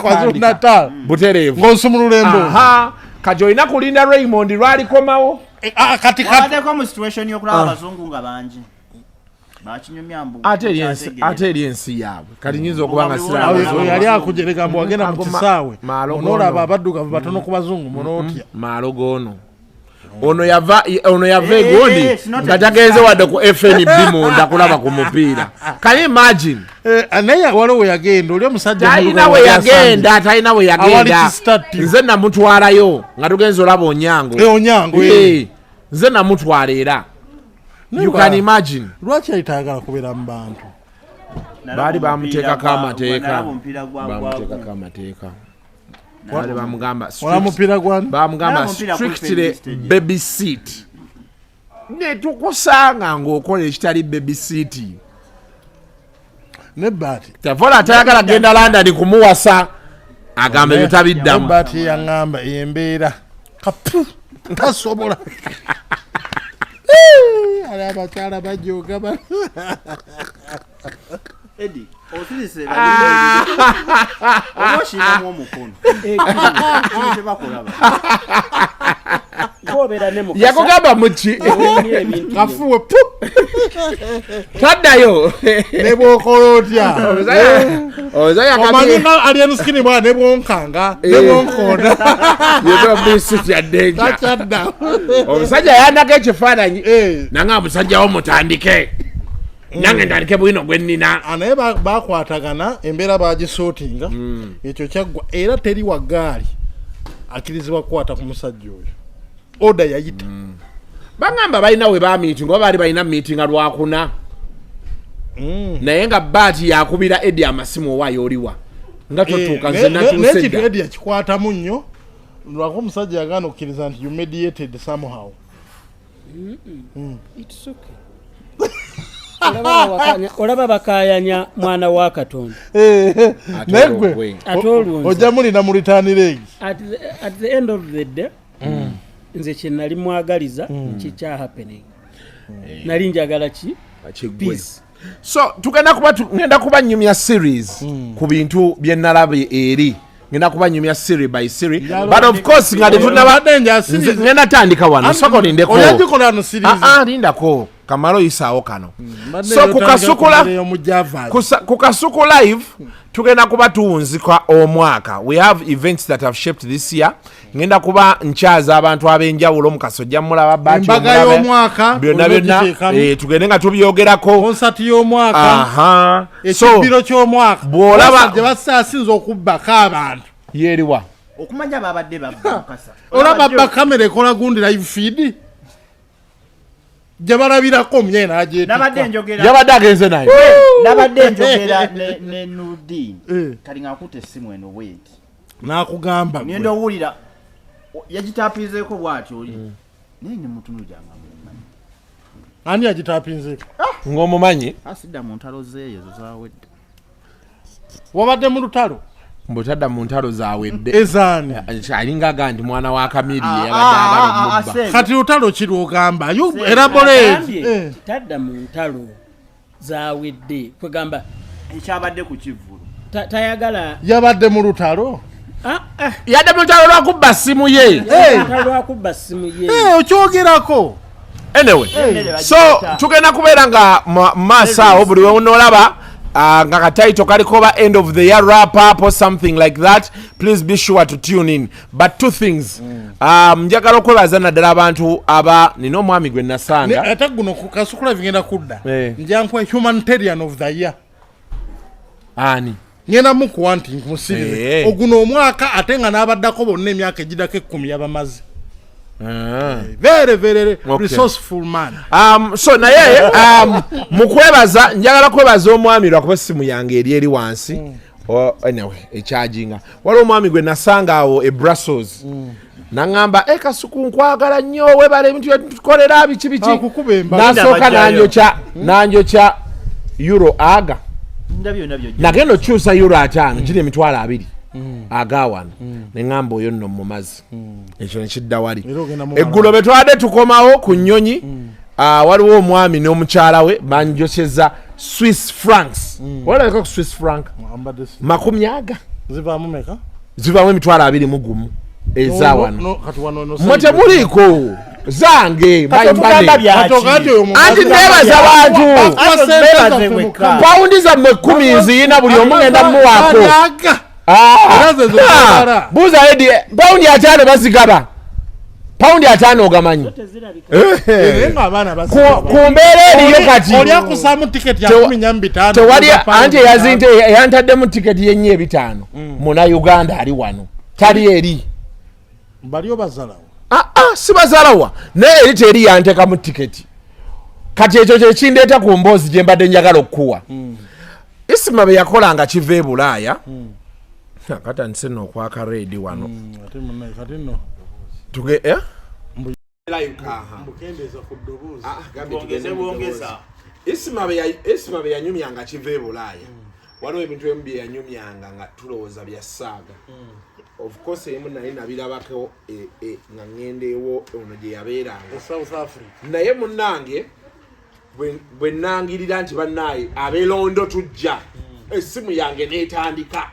KwaZulu Natal butereevu ng'osumulula emboozi. Aha, kati olina kulinda Raymond lwalikomawo. Eh, ah, kati kati Wabaddeko mu situation y'okulaba abazungu nga bangi bakinyumya mbu Ate eri ensi yaabwe, kati nyinza okuba nga Oba siraba. Oyo oyo yali akujerega mbu wagenda mu Ago kisaawe maalo onoolaba gono. abaddugavu batono ku bazungu, munootya. Maalo goono, ono yava, ono yava Eh, egundi eh, it's not nga a tagenze wadde ku FNB munda kulaba ku mupiira. Can you imagine? Eh, naye waliwo we yagenda oli omusajja Talina omuddugavu we yali yagenda, talina we Awali yagenda. kisitati. Nze namutwalayo nga tugenza olaba Onyango. Eh, Onyango, eh. Eh, nze namutwala era. Naye You can imagine. Lwaki yali tayagala kubeera mu bantu? Baali bamuteekako amateeka. Nalaba omupiira Bamuteekako amateeka, baali bamugamba Wala mupiira gwani? Bamugamba Nalaba omupiira ku strictly FNB Stadium. baby seat, netukusanga ng'okola ekitali baby seat. Ne baati Tavola tayagala genda London kumuwasa, agamba ebyo tabiddamu. Baati yaŋŋamba embeera kapu tasobola. Eh, ali abakyala bajoga Eddie, osirise oba okirinamu omukono. Kino tebakulaba. Gobeera ne Mukasa, Yakugamba muki? owulira ebintu byo. Kafuwe pu. Taddayo. Ne bwokola otya? Omusajja Omanyi kati nga alien skin bwana ne bwonkanga ne bwonkonda yaddenja. Takyadda. Omusajja yandako ekifaananyi Eh. nange omusajja wo mutandike, nange ntandike bwino gwe nnina. Ah, naye bakwatagana embeera bagisootinga ekyo kyaggwa, era teri wa gaali akkirizibwa kukwata ku musajja oyo, oda yayita. Bagamba balina we bamiitinga oba baali balina miitinga lwakuna, naye nga baati yakubira Edi amasimu, owaayo oliwa nga totuuka? Eh, Nze natuuse n'ekintu dda. Edi yakikwatamu nnyo lwako omusajja yagaana okukkiriza nti you mediated somehow. It's okay. Olaba bakayanya mwana wa Katonda. Eh, naye gwe Ate Ate olwo nze ojja mulina mu return leg. At the end of the day, nze kye nali mwagaliza kikya happening, nali njagala ki? Kiggwe. Peace. So tugenda kuba ngenda kuba nyumya series ku bintu bye nalabye eri, ngenda kuba nyumya series by series, but of course nga tetunaba Obadde nja series. Nze ngenda tandika wano, soko lindeko. Oyagikola no series. Ah, ah, lindako kamalo oyisaawo kano. Mbadde So yotandika kukasukula kubeera mu Javas. Ku Kasuku Live tugenda kuba tuwunzika omwaka. We have events that have shaped this year. Ngenda kuba nkyaza abantu ab'enjawulo, Mukaso ojja mulaba, Baati Embaga omulabe. y'omwaka, Byonna olina byonna ogiteekamu. eh, tugende nga tubyogerako. Konsati y'omwaka, Aha, so ekibbiro ky'omwaka. Bw'olaba- Gye basasinza okubbako abantu. Yeeriwa? Okumanya babadde babba Mukasa. Olaba ba kamera ekola gundi live feed gye balabirako omye Nabadde n'agyetikka. njogera Yabadde agenze nayo. Nabadde njogera ne Nurdin. Eh. Kali ng'akutte essimu eno bwenti. N'akugamba gwe. Ngenda owulira yagitapizeeko bw'ati oli. Naye ne mutunuulira nga mumanyi. Ani yagitapinzeeko? Ng'omumanyi. Asidda mu ntalo zeeyo zo zaawedde. Wabadde mu lutalo? Mbu tadda mu ntalo zaawedde. Ezaani? Alinga aga nti mwana wa Kamiri yabadde agala omubba. Kati lutalo ki lw'ogamba? You elaborate. Agambye Eh. tadda mu ntalo zawedde, kwegamba ekyabadde ku kivvulu tayagala. Yabadde mu lutalo? Yadde mu lutalo lwakubba ssimu ye. Lutalo lwakubba ssimu ye. Eh, okyogerako. Anyway, so tugenda kubeera nga mu maaso awo buli wenoolaba nga kataito kaliko ba end of the year wrap up or something like that, please be sure to tune in. But two things, njagala okwebaza naddala abantu aba nina omwami gwe nasanga. Ate guno ku Kasukula bigenda kudda. Eh. Nja nkuwa humanitarian of the year. Ani? Ngenda mukuwa nti nkumusirize. Eh. Oguno omwaka ate nga n'abaddako bonna emyaka egiddako 10 yabamaze. Very, very resourceful man. So naye mu kwebaza njagala kwebaza omwami lwakuba essimu yange eri wansi. Anyway, ekyajinga. Waliwo omwami gwe nasanga awo e Brussels. Naŋŋamba, Kasuku nkwagala nnyo, webale ebintu byetukolera biki biki. Akukuba embaga. Nasooka Bajjayo. nanjokya euro aga. Ndabyo nabyo. Nagenda okyusa euro 50 giri 20,000 aga wano. Ne ŋŋamba oyo nno mu mazzi. Ekyo ne kidda wali. Era ogenda mumala. Eggulo bwe twabadde tukomawo ku nnyonyi, waliwo omwami n'omukyala we banjokyeza Swiss francs. Walabika ku Swiss franc Ambadde 20 zivaamu meka? Zivaamu 21,000 eza wano. No, kati wano no Mwe temuliiko zange Katugamba byaki? Kati oyo mukazi- Anti neebaza bantu. Bakuwa sente Bebaze zaffe wekka. mukama. Pawundi zammwe 10 nziyina buli omu ngenda muwaako. Balyaga. Era ze zozibala. Buuza Edi, pawundi 50 bazigaba. Pawundi 50 ogamanyi. Era ng'abaana bazigaba. Ku mbeera eriyo kati. Oli akusaamu tiketi ya 15. Tewali anti eyazinte eyantaddemu tiketi y'ennyo 5 muna Uganda ali wano tali eri. Bali obazalawo. Si bazalawa naye eri teri yantekamu tiketi. Kati ekyo kyekindeeta ku mboozi gye mbadde njagala okukuwa. Isima bye yakolanga kiva e Bulaaya. Katandise nno okwaka reedi wano. Ate munnaye kati nno. Tuge eh? Mbukendeeza ku ddoboozi. Bwongeze bwongeza. Isima bye yanyumyanga kiva e Bulaaya. Waliwo ebintu ebimu bye yanyumyanga nga tulowooza bya saaga. Of course ebimu nali nabirabako nga ŋŋenda ewo ono gye yabeeranga. E South Africa. Naye munnange bwe nnangirira nti bannaaye ab'elondo tujja, essimu yange n'etandika.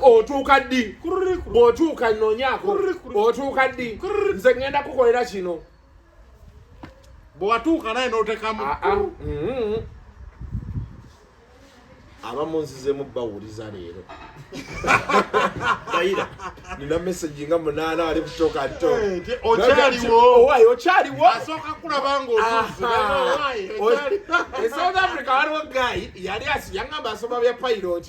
Otuuka ddi? Bw'otuuka nnoonyaako. Otuuka ddi? Nze ŋŋenda kukolera kino. Bw'atuuka naye n'oteekamu. Abamu nzizemu bawuliza leero. Nina message nga 8 ali kutoka to. Okyaliwo. Owaye okyaliwo. Asooka kulaba ng'otuuse. Owaye, okyaliwo. E South Africa waliwo guy yali yaŋŋamba asoma bya pilot.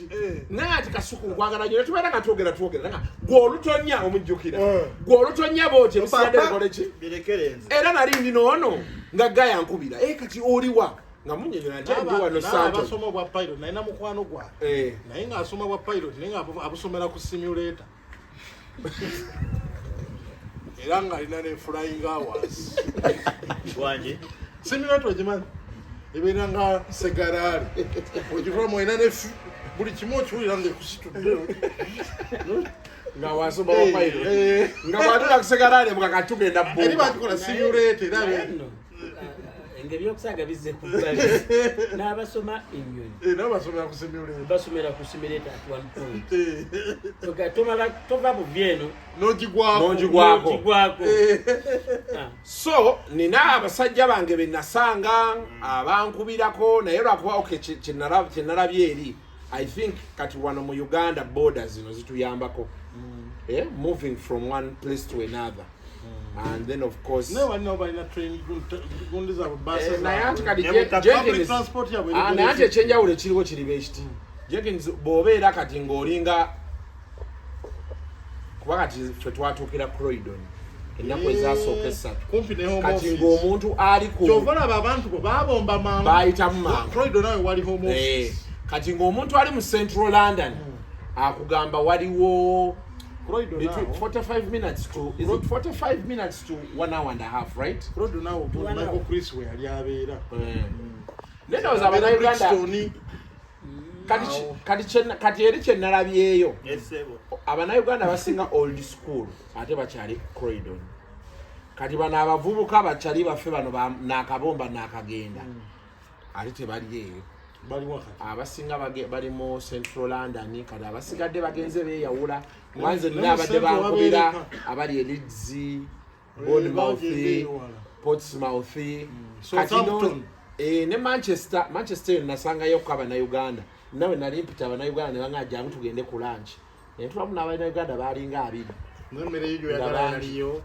Naye ati Kasuku nkwagala nnyo. Ne tubeera nga twogera nga gwe olutonnya omujjukira. Gwe olutonnya bw'otyo ebisigadde bikole ki? Birekerenze. Era nali ndi noono nga guy ankubira. Kati oliwa? Nga munnyonnyola nti ndi wano Santos. Abasoma obwa pilot nalina mukwano gwange. Naye ng'asoma bwa pilot naye nga abusomera ku simulator. Era ng'alina ne flying hours. Wanje. Simulator ogimanyi? Ebeera nga segalaali. Ogitulamu olina ne buli kimu okiwulira ng'ekusitudde. Nga wasoma bwa pilot. Nga bw'atula ku segalaali mukaka tugenda Eri bbuuka. bagikola simulator era Naye nno, ng'ebyokusaaga bizze ku bbali. N'abasoma ennyonyi. Nabo basomera ku simulator. Basomera ku simulator at one point. Tomala tova buvi eno. N'ogigwako. N'ogigwako. N'ogigwako. So nina abasajja bange be nasanga abankubirako naye lwakuba okay kye nalabye eri. I think kati wano mu Uganda borders zino zituyambako. Moving from one place to another. And then of course Naye balina balina train gundi zaabwe bus naye anti kati zaabwe. Public Jenkins transport yaabwe eri naye anti bulungi. ekyenjawulo ekiriwo kiriba ekiti. Jenkins bw'obeera kati ng'olinga Kuba kati ffe twatuukira Croydon ennaku ezasooka 3. Kumpi ne home Kati office. ng'omuntu ali ku Kyova olaba abantu bo babomba mangu. Bayitamu mangu. Croydon nawe wali home Eh, office. kati ng'omuntu ali mu Central London akugamba waliwo Croydon between awo. 45 minutes to, is it 45 minutes to 1 hour and a half, right? Croydon awo Michael Chris we yali abeera. Naye ndowooza Abannayuganda Brixton. Kati eri kye nalabyeyo, Esebo. Abannayuganda basinga old school, ate bakyali ku Croydon. Kati bano abavubuka bakyali baffe bano nakabomba nakagenda, ate tebali eyo. Bali wakati. Abasinga bali mu Central London. Kati abasigadde bagenze beeyawula, kuba nze Ne nina mu abadde Central bankubira babeereka. abali e Leeds, Bournemouth, Bagenda ewala. Portsmouth, kati Southampton. Ne Manchester. Manchester eyo nasangayo ku Abannayuganda. Nawe nali mpita Abannayuganda ne banga jangu tugende ku lunch, nentulamu n'Abannayuganda baalinga 20. N'emmere yo gy'oyagala Nga bangi. yaliyo.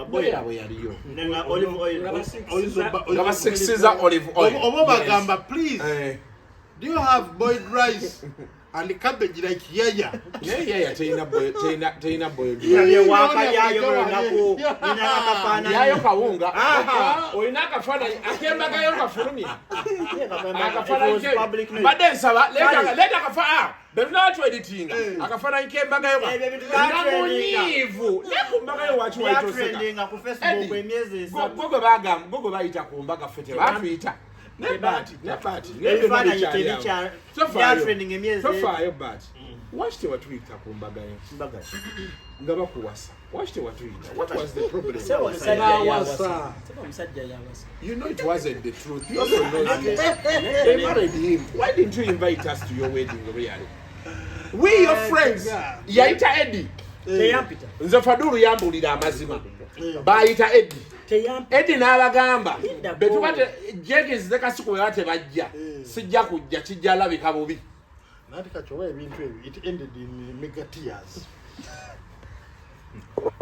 Mmere yaabwe yaliyo. Nga olive oil. Nga basikisiza olive oil. Oba obagamba, please, Eh, do you have boiled rice and cabbage like yaya? Naye yaya terina boiled rice. Yabye waka yayo lunaku. Nina akafaananyi. Yayo kawunga. Olina akafaananyi akembagayo kafulumye akafaananyi It was public knowledge. mbadde nsaba leeta betunaba tweditinga akafaananyi kembagayo Ebyo ebintu nga byatrendinga. munyiivu naye ku mbagayo waki waitoseka? Byatrendinga ku Facebook emyezi 3. Gwe bagamba, gwe gwe bayita ku mbaga, ffe tebatuyita. Ne Baati, ne Baati, Ebifaananyi byatrending emyezi. Tofaayo Baati, waki tewatuyita ku mbagayo Mbaga. nga bakuwasa? Waki tewatuyita? What was the problem? Sebo omusajja Bawasa. yawasa. Sebo omusajja yawasa. You know it wasn't the truth. You also know it. They married him. Why didn't you invite us to your wedding, really? We your friends. Yayita Eddie. Teyampita. Nze Fadulu yambulira amazima. Bayita Eddie. Teyampita. Eddie n'abagamba Linda betuba ko. Jenkins ne Kasuku bwe tebajja. Sijja kujja, kijja labika bubi. Nati kati oba ebintu ebyo, it ended in mega tears.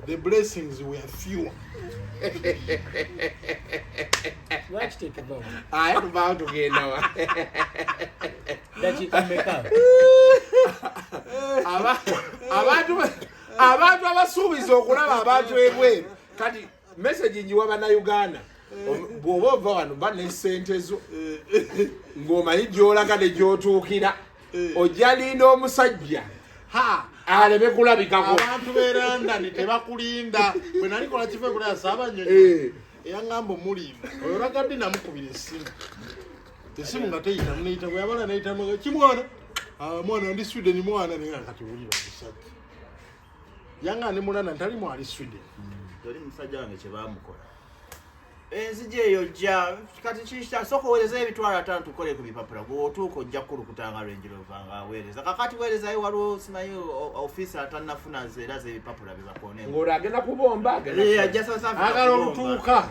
The blessings were few. Lwaki tetuvawo? Aye, tuvaawo tugenda wa? Dakiika mmeka? Abantu abasuubiza okulaba abantu ebweru, kati message njiwa Bannayuganda. Bw'oba ova wano ba ne sente zo ng'omanyi gy'olaga ne gy'otuukira, ojja linda omusajja Ha! aleme kulabikako. Abantu b'e London tebakulinda. Bwe nalikola kifo ekulaya Ssaabanyonyi eyaŋŋamba omulimba oyo olagadde, namukubira essimu, essimu nga teyitamu, neyita bwe yabala neyitamu kimwana. Ah, mwana ndi Sweden mwana, naye nga kati wulira omusajja yanga ne mulana ntalimu ali Sweden. Oli musajja wange kye baamukola. Enzija eyo jja kati kisha sooka oweereza 500,000 tukole ku bipapula, gweotuuka ojja kukulukutanga Range Rover nga aweereza. Kakati weerezayo, waliwo simanyi ofiisi atannafuna era z'ebipapula byebakoonemu. Ng'olwo agenda kubomba agenda Eh, ajja South Africa Agala kubomba. olutuuka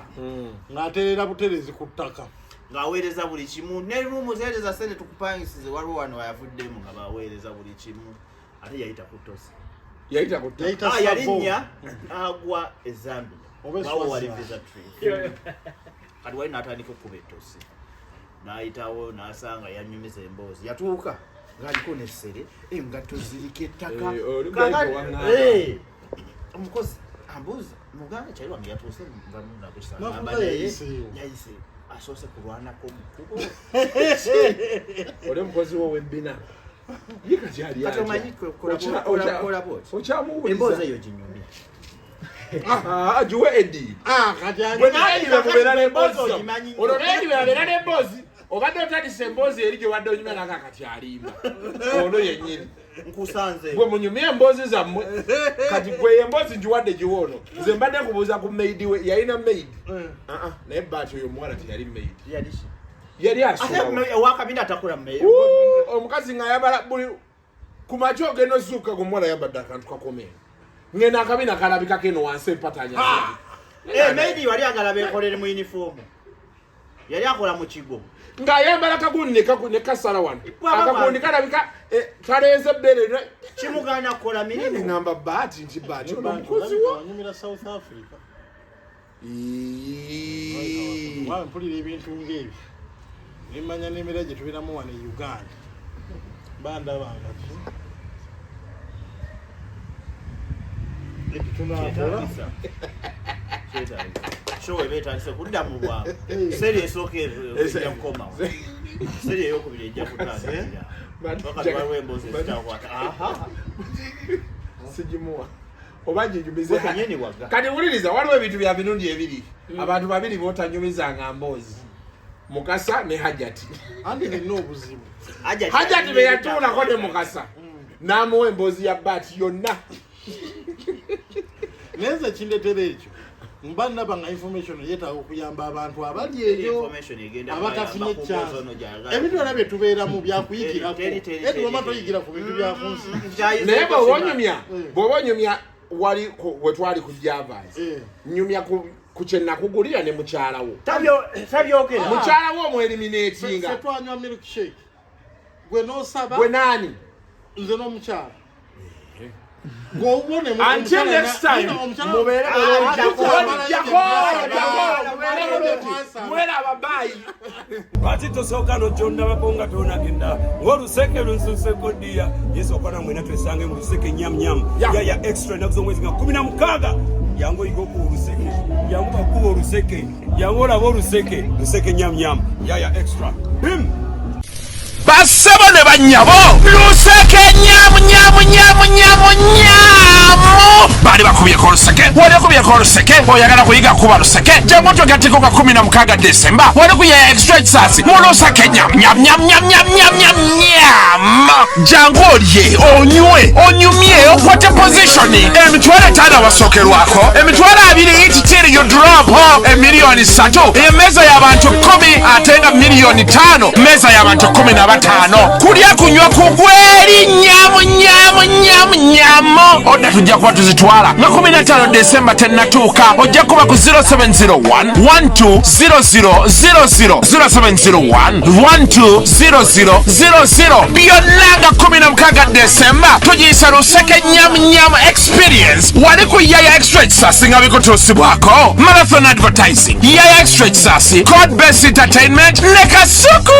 ng'aterera buterezi ku ttaka. Ng'aweereza buli kimu ne ruumu zeereza sente tukupangisize, waliwo wano ayavuddemu nga baweereza buli kimu, ate yayita ku tosi. Yayita ku ttaka. Yayita Ah, Savo. yalinnya agwa e Zambia. Oba e Wawo wali Swaziland. visa trip. Kati wali n'atandika okukuba ettosi, n'ayitawo n'asanga yanyumiza emboozi, yatuuka ng'aliko nessere, engatto ziriko ettaka. Eh, oli Kakati- gwaliko waŋŋamba. Eh, omukozi ambuuza, muganda kyali wange yatuuse Nakuba yayiseewo. yayiseewo, asoose kulwanako mu kkubo. Oli omukozi wo w'ebbina ye kati ali Kati atya? omanyi kola bwoti Okyamuwuliza? emboozi eyo ginyumye. Ah, giwe Eddie. Ah, kati Gwe naye Eddie bemubeera n'emboozi. Emboozi ogimanyi nnyo. Olwo naye Eddie bebabeera n'emboozi, obadde otandise emboozi eri gyobadde onyumya nanga kati alimba ono yennyini. Nkusanze. Gwe munyumye emboozi zammwe. Kati gwe emboozi ngiwadde, giwe ono. Nze mbadde nkubuuza ku maid we, yalina maid? Ah, ah, naye baati oyo omuwala teyali maid. Yali ki? Yali Ate asulawo. ewakabina atakula mmere. Ooh, omukazi ng'ayambala buli ku makya ogenda ozuuka omuwala ayambadde akantu kakomee, ngenda akabina kalabikako eno wansi empatanya. Eh, maybe wali agala beekolere mu uniform. Yali akola mu kigo. Ng'ayambala kagundi ne kasala wano. Bwaba Akagundi kalabika, kaleeze ebbeere. Kimugaana kukola mirimu. Neŋŋamba baati nti baati ono omukozi wo. Anyumira South Africa. Ii. Wa mpulira ebintu ng'ebyo nemanya n'embeera gye tubeeramu wano e Uganda, bandabanga ki. Tunakola. Kyetaagisa. Show eba etandise kudda mu bwangu. Seri esooka ejja kukomawo. Seri eyokubiri ejja kutandikira. Wakati waliwo emboozi ezitakwata. Aha. Sigimuwa oba ginyumize. Gwe kenyini waga. Kati wuliriza, waliwo ebintu bya mirundi ebiri, abantu babiri botanyumizanga mboozi, Mukasa ne Hajati. Andi nina obuzibu. Hajati be yatuulako ne Mukasa n'amuwa emboozi ya baati yonna. Naye nze kindetera ekyo, mba ndaba nga information yeetaaga okuyamba abantu abali eyo Information egenda abatafunye kubayamba ku chance. mboozi ono gy'ayagala. Ebintu byonna bye tubeeramu byakuyigirako. Teri, teri, Edi wama teri. toyigira ku bintu bya ku nsi. Kyayizeeko Naye bw'oba kimanyi. onyumya, bw'oba onyumya wali we twali ku Javas, nyumya ku kye nakugulira ne mukyalawo. Tabyogera. Mukyalawo omweliminatinga. Ffe twanywa milkshake, gwe n'osaba. Gwe naani? Nze n'omukyala gw'owuwo ne Until next time, mubeere bulungi. Mubeere bulungi. Mweraba, bye. Lwaki tosooka nokyondabako nga tonagenda ng'oluseke lunsuseko ddiya yesu okwana mwena twesange mu luseke nyamnyam yaya extra ennaku z'omwezi nga 16. Jangu oyiga okuba oluseke, jangu bakuba oluseke, jangu olaba oluseke, luseke nyamnyam yaya extra bim. Bassebo ne bannyabo, luseke nyamu nyamu nyamu nyamu nyamu. Baali bakubyeko oluseke, wali okubyeko oluseke, oyagala kuyiga kuba luseke, jangu twegatteko nga 16 Desemba wali ku Yaya Extra Kisasi mu luseke nyamu nyamu nyamu nyamu nyamu nyamu nyamu nyamu. Jangu olye, onywe, onyumye, okwate position. 50,000 awasookerwako, 20,000 eat till you drop, 3 million, emmeeza y'abantu 10, ate nga 5 million mmeeza y'abantu 15. Kulya, kunywa, kugweri, nyamu nyamu nyamu nyamu. Odda tujja kuba tuzitwala nga 15 Desemba tennatuuka. Ojja kuba ku 0701 120000, 0701 120000. Byonna nga 16 Desemba tugiyisa luseke nyamu nyamu experience wali ku Yaya Extra Kisasi, nga bikutuusibwako Marathon Advertising, Yaya Extra Kisasi, Code Best Entertainment ne Kasuku.